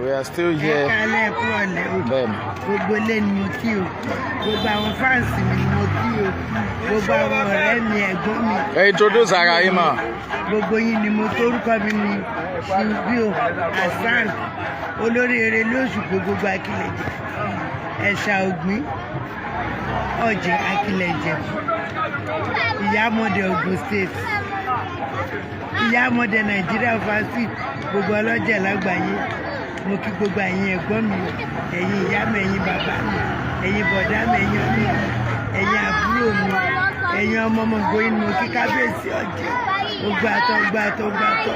We are still Ẹ here. kálẹ̀ kúrọ̀lẹ́ o. Bẹ́ẹ̀ni. Gbogbo ilé ni mo kí o. Gbogbo àwọn fans mi ni mo kí o. Gbogbo àwọn ọ̀rẹ́ mi, ẹ̀gbọ́n mi. Ẹ introduce ara yín mà. Gbogbo yín ni mo torúkọ mi ni Ṣubíò Hasan, olórí eré lóṣùgbò gbogbo Akilẹ̀jẹ̀, ẹ̀ṣà ògbín ọ̀jẹ̀ Akilẹ̀jẹ̀, Ìyámọ̀dé Ogun State, Ìyámọ̀dé Nàìjíríà fásitì, gbogbo ọlọ́jẹ̀ lágbàáyé. Mo kí gbogbo ẹ̀yin ẹ̀gbọ́n mi, ẹ̀yin ìyá mi, ẹ̀yin bàbá mi, ẹ̀yin bọ̀dá mi, ẹ̀yin ọmọ mi, ẹ̀yin àbúrò mi, ẹ̀yin ọmọ ọmọ gbóyin. Mo kí kábíyèsí ọ̀jẹ̀ gbogbo àtọ̀ gbogbo àtọ̀ gbogbo àtọ̀.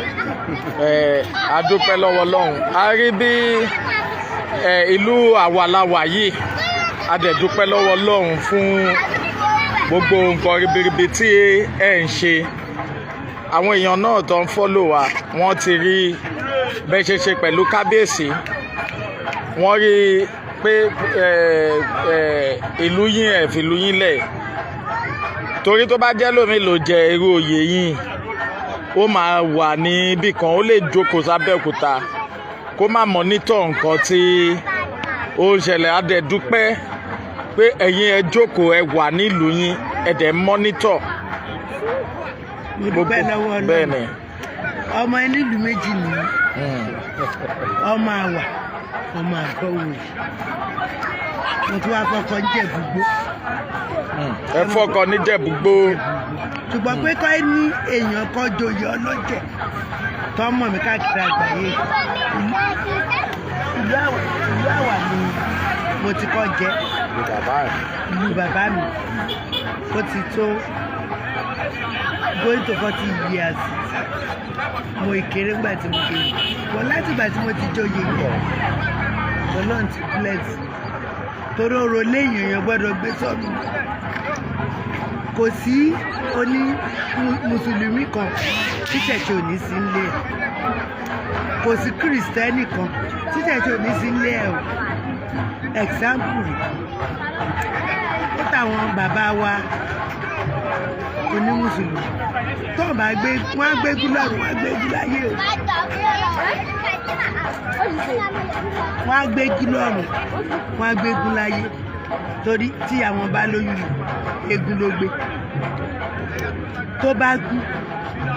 Ẹ a dúpẹ́ lọ́wọ́ Ọlọ́run. A rí bí ẹ ìlú àwàlawà yìí. A dẹ̀ dúpẹ́ lọ́wọ́ Ọlọ́run fún gbogbo nǹkan ribiribi tí ẹ ń ṣe. Àwọn èèyàn náà tó ń follow wa, wọ́n ti rí bẹ́ẹ̀ ṣe ṣe pẹ̀lú kábíyèsí. Wọ́n rí pé ẹ ẹ ìlú yín, ẹ̀ fìlú yín lẹ̀, torí tó bá jẹ́ lómi ló jẹ irú oyè yín, ó máa wà níbì kan, ó lè jókòó sábẹ́òkúta kó má monitor nǹkan tí ó ń ṣẹlẹ̀. Á dẹ̀ dúpẹ́ pé ẹ̀yin ẹ jókòó, ẹ wà nílùú yín, ẹ dẹ̀ monitor. Mo dúpẹ́ lọ́wọ́ Ọlọ́run. Bẹ́ẹ̀ ni. Ọmọ onílùú méjì ni mí. Ọmọ àwà, ọmọ àgọ́wòye. Mo tún wá fọkọ níjẹ̀búgbó. Ẹ fọkọ níjẹ̀búgbó. Ṣùgbọ́n pé kọ́ ní èèyàn kan joyè ọlọ́jẹ̀ tó mọ̀ mí káàkiri àgbáyé, ìlú àwà ni mo ti kọ́ jẹ́. Ìlú bàbá mi, ó ti tó going to 40 years. Mo ìkéré ńgbà tí mo joyè bọ̀. Láti ìgbà tí mo ti joyè yẹn, Ọlọ́run ti bless mi, torí ọ̀rọ̀ léèyàn èèyàn gbọ́dọ̀ gbé sọ́nù. Kò sí oní mùsùlùmí kan tí ṣẹ̀ṣẹ̀ ò ní sí nílé ẹ̀. Kò sí kìrìsìtẹ́nì kan tí ṣẹ̀ṣẹ̀ ò ní sí nílé ẹ̀ o. Example rẹ̀ ó táwọn bàbá wa onímùsùlùmí tó ń bá gbé, wọn á gbégún lọ́rùn, wọn á gbégún láyé o. Wọn á gbégún lọ́rùn, wọn á gbégún láyé, torí tí àwọn bá lóyún, eégún ló gbé. Tó bá kú,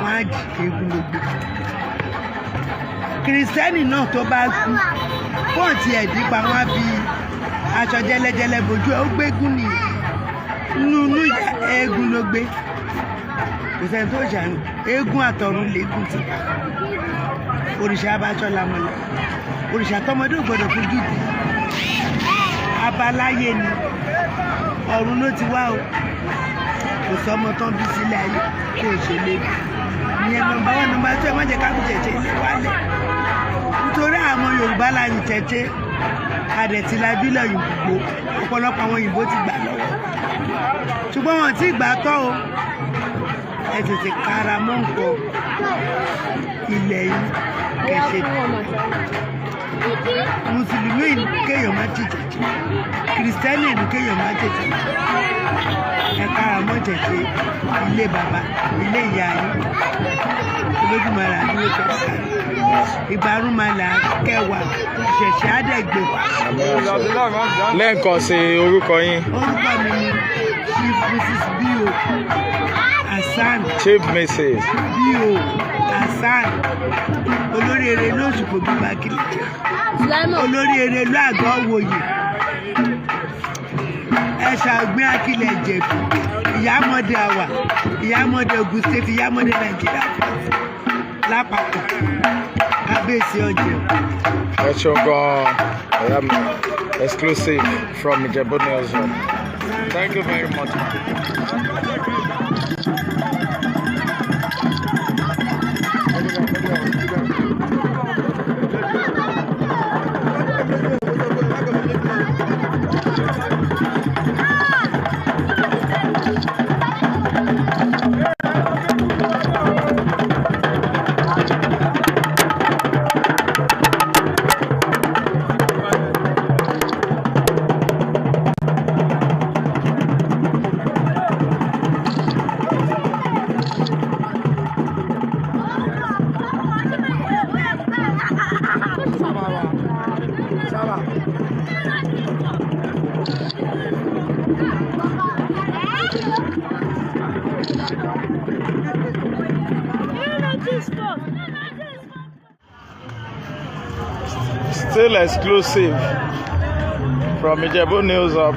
wọn á jì, eégún ló gbé. Kìrìsìtẹ́nì náà tó bá kú, fóònù ẹ̀dín pa, wọn á fi aṣọ jẹ́lẹ́jẹ́lẹ́ bojú ẹ̀, ó gbégún ni nínú eégún ló gbé. Kò sẹ́ni tó ṣàánú eégún. Àtọ̀run lẹ́gùn ti wá. Òrìṣà abaṣọ làmọ̀lẹ́, òrìṣà tọmọdé ò gbọdọ̀ fojú di, abaláyé ni, ọ̀run ló ti wá o. Kò sọmọ tán bí sílẹ̀ ayé kò ṣe lébi. Ìyẹn number one. Number two, ẹ má jẹ́ ká fi ṣẹ̀ṣẹ̀ ilé wálẹ̀, nítorí àwọn Yorùbá la yìn tẹ̀tẹ̀ adẹ̀tìlájúlẹ̀ òyìnbó. Ọ̀pọ̀lọpọ̀ àwọn òyìnbó ti gbà lọ́wọ́, ṣùgbọ́n wọn ti gbà tọ́ o. Ẹ tètè kára mọ́ nǹkan ilẹ̀ yìí kẹ̀ṣẹ̀. Mùsùlùmí kéèyàn má jìjẹ, kìrìsìtẹ́nì ìlú kéèyàn má jẹjẹ. Ẹ kára mọ́ jẹjẹ ilé bàbá, ilé ìyá yín. Olódùmarè àdúró kẹsàn ìbárùn máa là kẹwàá, ìṣẹ̀ṣẹ̀ àdẹ̀gbẹ̀ wá. Lẹ́ẹ̀kan sí, orúkọ yín? Orúkọ mi ni Chief Mrs B.O. Hasan. Chief Mrs. B.O. Hasan, olórí eré lóṣùpọ̀ gbígbà kìlìjẹ, olórí eré ló àgọ́ wòye, ẹ̀ṣà ògbìn Akilẹ̀ Ìjẹ̀bú, Ìyámọ̀dé àwà, Ìyámọ̀dé Ògùn State, Ìyámọ̀dé Nàìjíríà lápapọ̀, kábíyèsí ọ̀jẹ̀. Ẹ ṣeun gan-an, ẹ̀yà mi. Exclusive from Ijebu News Hub. Thank you very much. Still exclusive from Ijebu News Hub.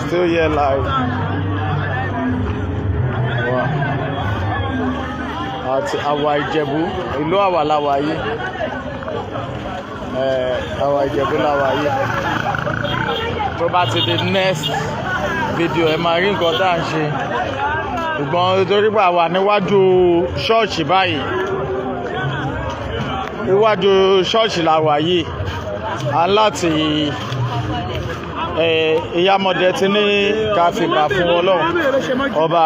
Still here live. Wow. Àti àwa Ìjẹ̀bú, ìlú Àwà la wà yìí. Àwà Ìjẹ̀bú la wà yìí. Tó bá ti di next video, ẹ máa rí nǹkan tá à ń ṣe. Ṣùgbọ́n torí pé àwa níwájú ṣọ́ọ̀ṣì báyìí, iwájú ṣọ́ọ̀ṣì la wà yìí, à ń láti Ìyámọ̀dé ti ní ká fìbà fún Ọlọ́run ọba.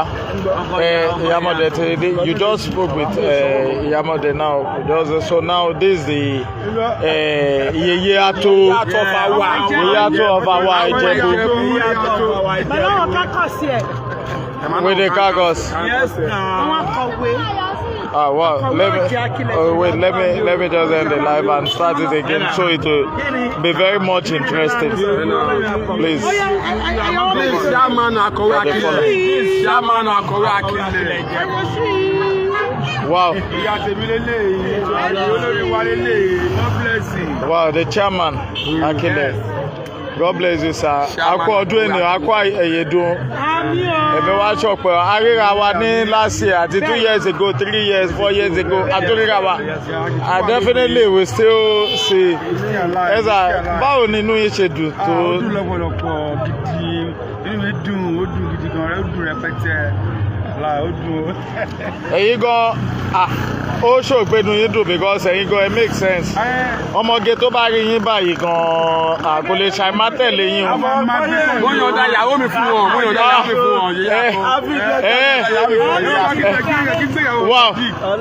Ìyámọ̀dé ti dé. You just spoke with Ìyámọ̀dé now. Just so now, this is the Yeye Ato, Yeye Ato of Awa Ìjẹ̀bú. Pẹ̀lú àwọn kákọ̀sí ẹ̀. With the carcass. Àwọn akọ̀wé. Ah, well, let me, oh, wait, let me just end the live and start it again so it will be very much interesting. Please. Chairman Akọ̀wé Akilẹ̀. Chairman Akọ̀wé Akilẹ̀. Wow. Ìyá tèmi lélẹ́yìí, olórí wa lélẹ́yìí, God bless you. Wow, the chairman, Akile. God bless you, sir. Akú ọdún ènìyàn, akú ẹ̀yẹ̀dùn. Àmín o. Ẹ̀mí wa ṣọ̀pẹ̀, aríra wa ní last year àti 2 years ago, 3 years, 4 years ago, àtúríra wa. I definitely will still see. Ẹ sà, báwo ni inú yín ṣe dùn tó? Ó dùn lọ́pọ̀lọpọ̀ gidi, inú mi dùn, ó dùn gidi gan, ó dùn rẹpẹtẹ, àlà ó dùn ó. Ẹ̀yin gan, ah, ó ṣògbénu yín dùn because ẹ̀yin gan, ẹ make sense. Ọmọge tó bá rí yín báyìí gan, kò lè ṣàì má tẹ̀lé yín o. Mo yọ̀ǹda ìyàwó mi fún wọn, mo yọ̀ǹda ìyàwó mi fún wọn. Wow,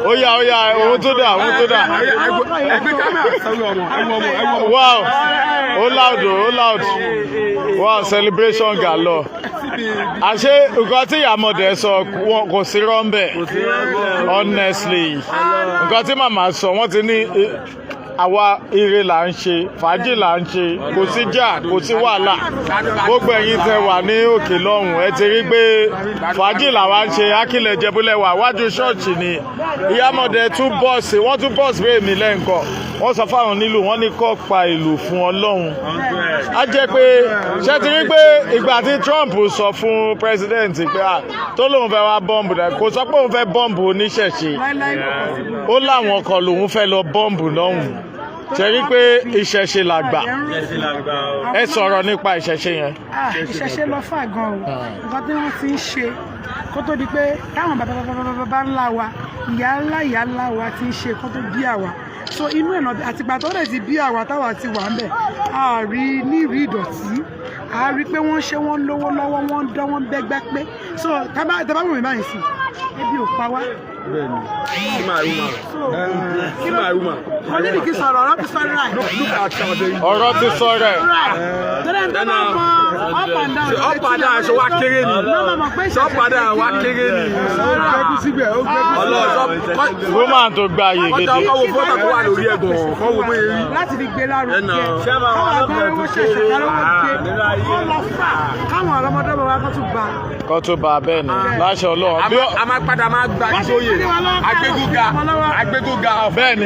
ó yá, ó yá, òun tó dà, òun tó dà. Ẹgbẹ́ kámẹ́rà sọ́wọ́ ọmọ, ẹwọ ọmọ, ẹwọ ọmọ. Wow, ó loud o, ó loud. Wow, celebration galore. Àṣé nǹkan tí Ìyámọ̀dé sọ, wọn kò sí rọ́ńbẹ̀. Honestly, nǹkan tí màmá sọ, wọ́n ti ní àwa ire là ń ṣe, fàájì là ń ṣe, kò sí jà, kò sí wàhálà. Gbogbo ẹ̀yin tẹ́ wà ní òkè lọ́hùn, ẹ ti rí pé fàájì làwa ń ṣe. Akílẹ̀ Ìjẹ̀búlẹ̀ wà, wájú ṣọ́ọ̀ṣì ni Ìyámọ̀dé tún bọ́ọ̀sì, wọ́n tún bọ́ọ̀sì bẹ́ẹ̀ mi lẹ́ǹkan. Wọ́n sọ fáwọn onílù, wọ́n ní kó pa ìlù fún Ọlọ́run. Á jẹ́ pé ṣé ti rí pé ìgbà tí Trump sọ fún president pé à tó lóun fẹ́ wá bọ́ǹbù náà, kò sọ pé òun fẹ́ bọ́ǹbù oníṣẹ̀ṣe, ó láwọn kan lòun fẹ́ lọ bọ́ǹbù lọ́hùn. Ṣe rí pé ìṣẹ̀ṣe làgbà? Ẹ sọ̀rọ̀ nípa ìṣẹ̀ṣe yẹn. Ah, ìṣẹ̀ṣe lọ fà gan o. Nǹkan tí wọ́n ti ń ṣe kó tó di pé táwọn bàbá bàbá bàbá ńlá wa, ìyá ńlá ìyá ńlá wa ti ń ṣe kó tó bí àwa, so inú ẹ̀ náà àtìgbà tó dẹ̀ ti bí àwa táwa ti wà ń bẹ̀, a rí ní ìrí ìdọ̀tí, a rí pé wọ́n ṣe, wọ́n lówó lọ́wọ́, wọ́n ń dán, wọ́n bẹ́gbẹ́ pé. So tábà wò mí báyìí sí, ebi ò pa wá. Bẹ́ẹ̀ni. See my woman. So See my woman. kò ní kí sọ̀rọ̀, ọ̀rọ̀ ti sọ̀rọ̀ rẹ̀. Look at her. Ọ̀rọ̀ ti sọ rẹ̀. Torí ẹni tó bá mọ up and down. Up and down, ṣe wá kéré ni? Ló máa mọ̀ pé Ṣé up and down wá kéré ni? Síbẹ̀ ó gbẹ́kú. Ọlọ́ọ̀ Woman tó gba àyè wọ́n gidi. ta ọkọ̀ wo fọ́tà tó wà lórí ẹ̀gàn kọ́ wo bóyá rí. Láti fi gbé lárugẹ, Ẹnà. káwọn agbára wọn ṣẹ̀ṣẹ̀ kárọ́wọ́ gbé kọ́ lọ fà, káwọn ọlọ́mọdé wa kó tún bá. Kó tó bá a bẹ́ẹ̀ ni, láṣẹ Ọlọ́run. Bí A máa padà máa gba Wọ́n ṣe ìjòyè. ń gbé wa lọ́wọ́. Agbégúga, agbégúga. Bẹ́ẹ̀ ni.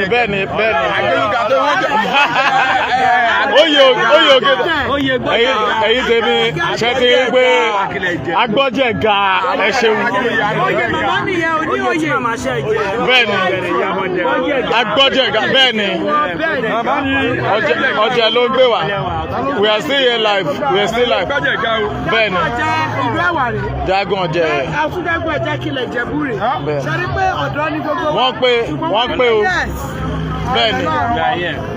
Agbégúga tó wọ́n jẹ. Oyè oyè ògèdè. Ẹ̀yin tèmi, ṣe ti rí pé agbọ́jẹ̀ ga? Ẹ ṣeun. Oyè màmá nìyẹn ò ní oyè. Bẹ́ẹ̀ ni, agbọ́jẹ̀ ga, bẹ́ẹ̀ ni. Ọjẹ́ ló ń gbé wa. We are still here live, we are still live. Bẹ́ẹ̀ ni. Jẹ́ ìlú Ẹ̀wà rè. Jagun ọjẹ́. Àtúndẹ́gbọ̀n ẹ̀jẹ̀ kílẹ̀ Ìjẹ̀bú rè. Bẹ́ẹ̀. Ṣe rí pé ọ̀dọ́ ní gbogbo wa. Wọ́n pé, wọ́n pé o. Yes. Bẹ́ẹ̀ ni.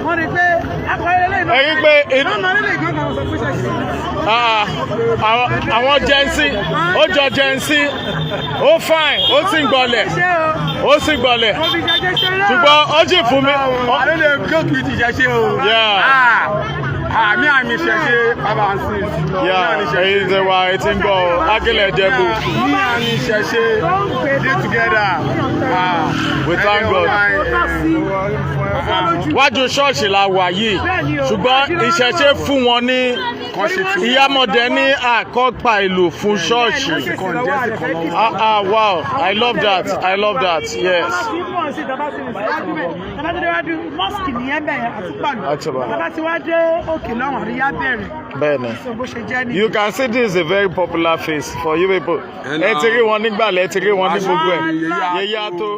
Wọ́n rí pé akọ̀rẹ́ lẹ́yìn náà. Ẹ̀yin pé Wọ́n máa nílò ìgbọ́n kan sọ fún ṣẹ̀ṣẹ̀. Ah, àwọn Gen Z, ó jọ Gen Z, ó fine, ó sì ń gbọlẹ̀, Ṣé o? ó sì ń gbọlẹ̀, Mo fi jẹjẹ ṣeré o. ṣùgbọ́n ó sì fún mi. Àlọ́ lè kóòtù ti ṣe ṣe o. Yeah. Àmì àmì ìṣẹ̀ṣe bàbá and sis. Yeah, èyí ti wá etí ń gbọ́ Akílẹ̀ Ìjẹ̀bú. Ní àmì ìṣẹ̀ṣe dey together. We thank God. Wájú ṣọ́ọ̀ṣì la wà yìí, ṣùgbọ́n ìṣẹ̀ṣe fún wọn ní ìyámọ̀dé ní àkọ́pà ìlú fún ṣọ́ọ̀ṣì. Ah ah, wow, I love that, I love that, yes. Mosque nìyẹn bẹ̀rẹ̀ àtúpàlù. Àtúpàlù. Tàbá ti wá dé òkè lọ́wọ̀n àríyá bẹ̀rẹ̀. Bẹ́ẹ̀ni. So bó ṣe jẹ́ nìyẹn. You can see this is a very popular face for you people. Ẹ ti rí wọn nígbàlẹ̀, ẹ ti rí wọn ní gbogbo ẹ̀. Yèyé Ató.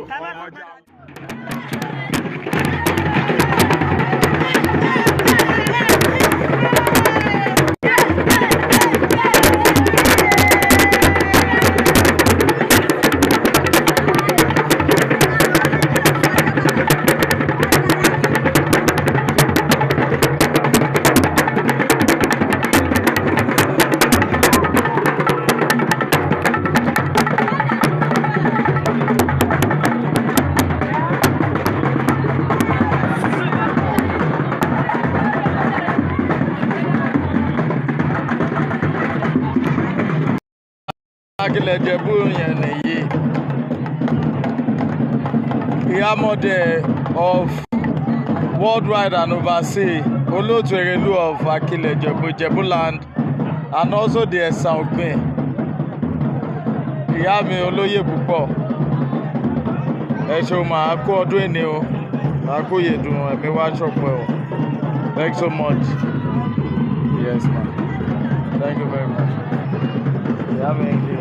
Akílẹ̀ Ìjẹ̀bú yẹn nìyí. Ìyámọ̀dé of worldwide and overseas, Olóòtú Erelú of Akílẹ̀ Ìjẹ̀bú, Ìjẹ̀bú land, and also the Ẹ̀sà Ògbìn. Ìyá mi olóyè púpọ̀. Ẹ ṣeun, màá kó ọdún ìní o. Màá kó ìyèdùn ẹ̀mí wá ṣọ̀pọ̀ o. Thank you so much. Yes, ma. Thank you very much. Ìyá mi ń kí.